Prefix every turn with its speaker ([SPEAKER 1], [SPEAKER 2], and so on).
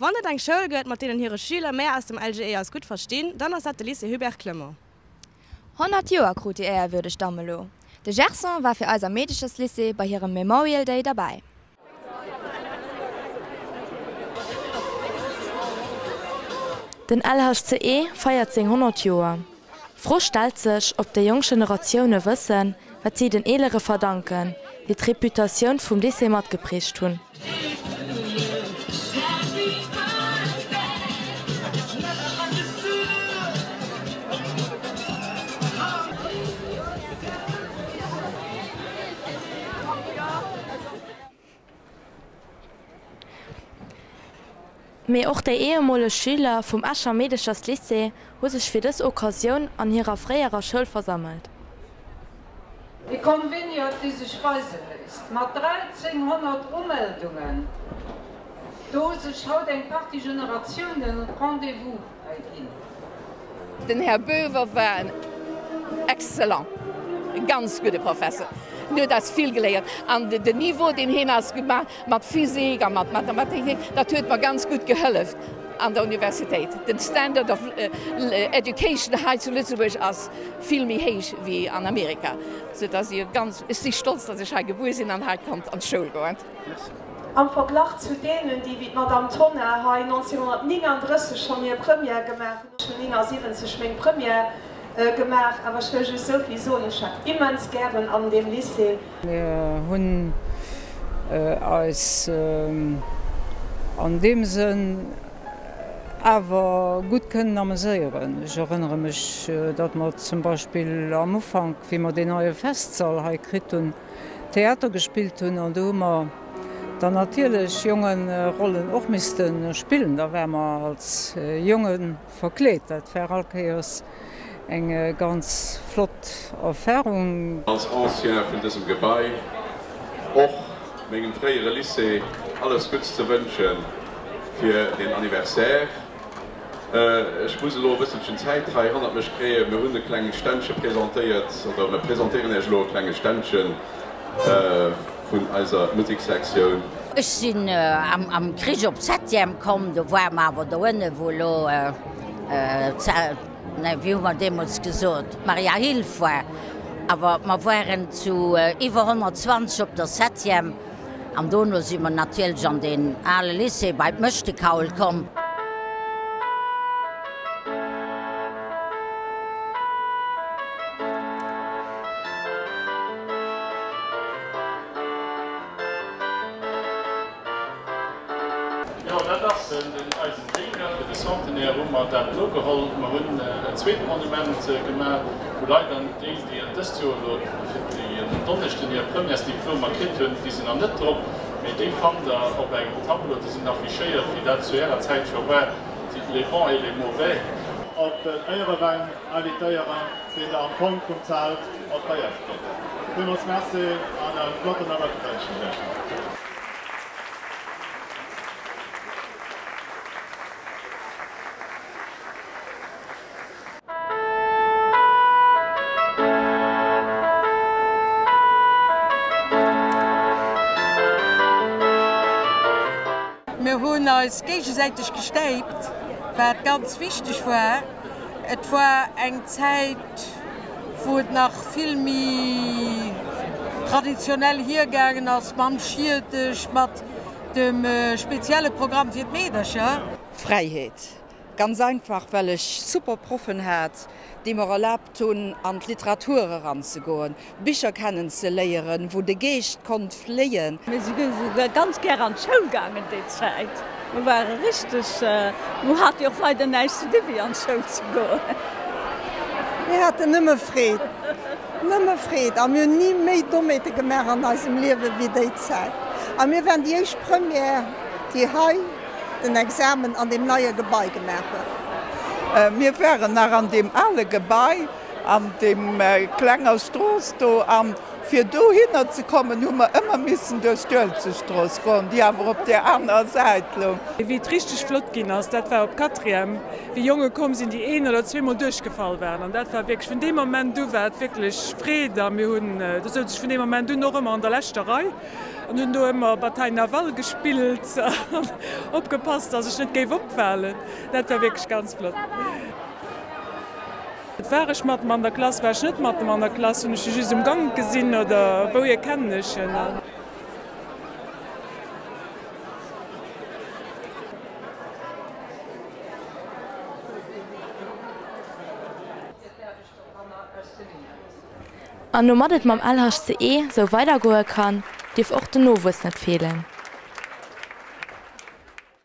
[SPEAKER 1] Wann et eng Schoul gëtt, mat deenen hire Schüler mär aus dem LGE eis gutt verstinn, dann ass dat de Lycée Hubert Clement.
[SPEAKER 2] 100 Joer krut déi éierwürdeg Damm elo. De Gerson war fir eis am Meedecherslycée bei hirem Memorial Day derbäi. Den LHCE feiert seng 100 Joer. D'Fro stellt sech, ob déi jonk Generatioune wëssen, wat si den Eelere verdanken, déi d'Reputatioun vum Lycée matgeprägt hunn. Mee och déi ehemoleg Schüler vum Escher Meedecherslycée hu sech fir dës Occasioun an hirer fréierer Schoul versammelt.
[SPEAKER 3] Déi Conveniat, déi sech weise léisst, mat 1.300 Umeldungen, do hu sech haut eng Partie Generatiounen Rendez-vous hei ginn.
[SPEAKER 4] Den Här Boever war en excellent, e ganz gudde Professor. En huet eis vill geléiert an den Niveau, deen hien eis gemaach mat Physik a mat Mathematik, dat huet mer ganz gutt gehëlleft an der Universitéit. Den Standard of Education hei zu Lëtzebuerg ass vill méi héich wéi an Amerika, sou dass ech ganz, ech si stolz, dass ech hei gebuer sinn an hei konnt an d'Schoul goen.
[SPEAKER 5] Am Verglach zu deenen, déi wéi d'Madame Tonnar hei 1939 schonn hir Première gemaach hunn, ech hunn 79 meng Première gemaach, awer ech wëll just esou vill soen, ech war immens gären an deem Lycée.
[SPEAKER 3] Mir hunn eis an deem Sënn awer gutt kënnen ameséieren. Ech erënnere mech, datt mer zum Beispill am Ufank, wéi mer deen neie Festsall hei kritt hunn, Theater gespillt hunn an do hu mer dann natierlech Jongerollen och misste spillen. Da ware mer als Jonge verkleet. Dat war all Kéiers eng ganz flott Erfarung.
[SPEAKER 6] Als Ancien vun dësem Gebai och mengem fréiere Lycée alles Gutts ze wënsche fir den Anniversaire. Ech muss elo e bësselchen Zäit hei hannert mech kréien. Mir hunn e klenge Ständche presentéiert, oder mir presentéieren Iech elo e klenge Ständche vun eiser Musekssektioun.
[SPEAKER 7] Ech sinn am Krich op d'Septième komm, do ware mer awer do ënne wou elo nee wéi hu mer deemools gesot, d'Maria Hilf war. Awer mer waren zu iwwer 120 op der Septième. An dono si mer natierlech an deen ale Lycée bei d'Mëschtekaul komm.
[SPEAKER 8] Jo, dat ass en, den eisen Dénger. Fir de Centenaire hu mer dat elo geholl. Mer hunn en zweet Monument gemaach, wou leider déi, déi dëst Joer elo fir déi en Donneschden hir Premièresdiplomer kritt hunn, déi sinn nach net drop, mee déi fannt Der op engem Tableau, déi sinn affichéiert, wéi dat zu Ärer Zäit scho war, les bons et les mauvais.
[SPEAKER 9] Op den Éierewäin invitéieren, deen der am Fong vum Zelt offréiert kritt. Villmools Merci an e flotten Nomëtten wënschen ech iech.
[SPEAKER 3] Mir hunn eis géigesäiteg gestäipt, wat ganz wichteg war. Et war eng Zäit, wou et nach vill méi traditionell hiergaangen ass mam Schiertech, mat dem spezielle Programm fir d'Meedercher.
[SPEAKER 4] Fräiheet. Ganz einfach, well ech super Proffen hat, déi mer erlaabt hunn, an d'Literatur eranzegoen, Bicher kennen ze léieren, wou de Geescht konnt fléien.
[SPEAKER 10] Mir si souguer ganz gär an d'Schoul gaangen déi Zäit. Mir ware richteg, mir hate jo och weider näischt ze di wéi an d'Schoul ze goen.
[SPEAKER 11] Mir haten nëmme Freed, nëmme Freed a mir hunn ni méi Dommheete gemaach an eisem Liewe wéi déi Zäit. A mir waren déi éischt Première, déi hei den Examen an deem neie Gebai gemaach huet.
[SPEAKER 12] Mir waren nach an deem ale Gebai an deem klenger Strooss do an fir dohinner ze kommen hu mer ëmmer missen duerch d'Uelzechtstrooss goen, déi awer op där anerer Säit loung.
[SPEAKER 13] Wéi et richteg flott ginn ass, dat war op Quatrième, wéi Jonge komm sinn, déi een oder zweemol duerchgefall waren. An dat war wierklech, vun deem Moment u war et wierklech Freed a mir hunn, do souz ech vun deem Moment un och ëmmer an der leschter Rei. An hunn do ëmmer Bataille navale gespillt an opgepasst, dass ech net géif opfalen. Dat war wierklech ganz flott. War ech mat em an der Klass, war ech net mat em an der Klass, hunn ech e just um Gank gesinn oder wouhier kennen ech en?
[SPEAKER 2] An domat et mam LHCE sou weidergoe kann, dierf och den Nowuess net feelen.